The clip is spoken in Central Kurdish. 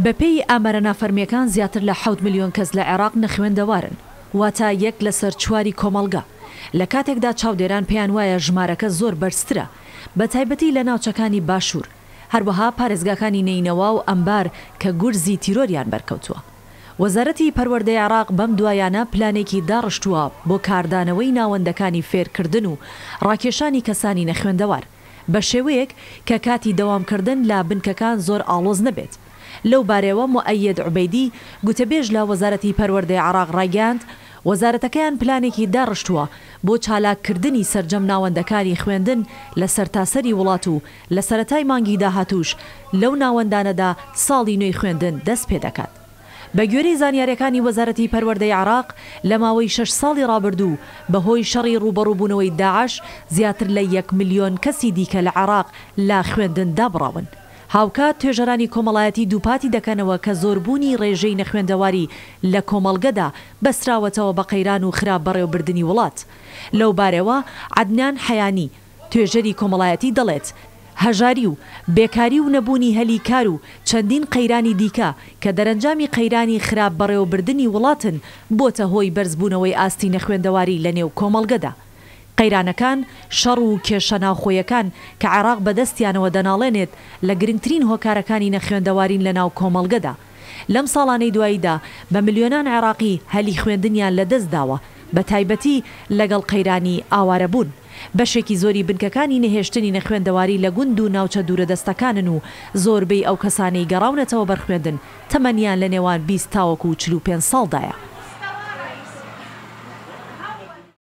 بەپێی ئامارە نافەرمییەکان زیاتر لە حەوت ملیۆن کەس لە عێراق نەخوێندەوارن، واتە یەک لەسەر چواری کۆمەڵگە، لە کاتێکدا چاودێران پێیان وایە ژمارەکە زۆر بەرزترە، بەتایبەتی لە ناوچەکانی باشوور، هەروەها پارێزگاکانی نەینەوا و ئەنبار کە گورزی تیرۆریان بەرکەوتووە. وەزارەتی پەروەردەی عێراق بەم دوایانە پلانێکی داڕشتووە بۆ کاردانەوەی ناوەندەکانی فێرکردن و ڕاکێشانی کەسانی نەخوێندەوار، بە شێوەیەک کە کاتی دەوامکردن لە بنکەکان زۆر ئاڵۆز نەبێت. لەو بارەیەوە موئەیەد عوبەیدی، گوتەبێژ لە وەزارەتی پەروەردەی عێراق ڕایگەیاند، وەزارەتەکەیان پلانێکی داڕشتووە بۆ چالاککردنی سەرجەم ناوەندەکانی خوێندن لە سەرتاسەری وڵات و لە سەرەتای مانگی داهاتووش لەو ناوەندانەدا ساڵی نوێی خوێندن دەستپێدەکات. بەگوێرەی زانیارییەکانی وەزارەتی پەروەردەی عێراق، لە ماوەی شەش ساڵی ڕابردوو بەهۆی شەڕی ڕووبەڕووبوونەوەی داعش زیاتر لە یەک ملیۆن کەسی دیکە لە عێراق لە خوێندن دابڕاون. هاوکات توێژەرانی کۆمەڵایەتی دووپاتی دەکەنەوە کە زۆربوونی ڕێژەی نەخوێندەواری لە کۆمەڵگەدا بەستراوەتەوە بە قەیران و خراپ بەڕێوەبردنی وڵات. لەوبارەوە عەدنان حەیانی، توێژەری کۆمەڵایەتی دەڵێت، هەژاری و بێکاری و نەبوونی هەلی کار و چەندین قەیرانی دیکە کە دەرەنجامی قەیرانی خراپ بەڕێوەبردنی وڵاتن بۆتە هۆی بەرزبوونەوەی ئاستی نەخوێندەواری لەنێو کۆمەڵگەدا. قەیرانەکان، شەڕ و کێشە ناوخۆیەکان کە عێراق بەدەستیانەوە دەناڵێنێت لە گرنگترین هۆکارەکانی نەخوێندەوارین لەناو کۆمەڵگەدا. لەم ساڵانەی دواییدا بە ملیۆنان عێراقی هەلی خوێندنیان لەدەستداوە، بەتایبەتی لەگەڵ قەیرانی ئاوارەبوون. بەشێکی زۆری بنکەکانی نەهێشتنی نەخوێندەواری لە گوند و ناوچە دوورەدەستەکانن و زۆربەی ئەو کەسانەی گەڕاونەتەوە بەر خوێندن تەمەنیان لە نێوان 20 تاوەکو 45 ساڵدایە.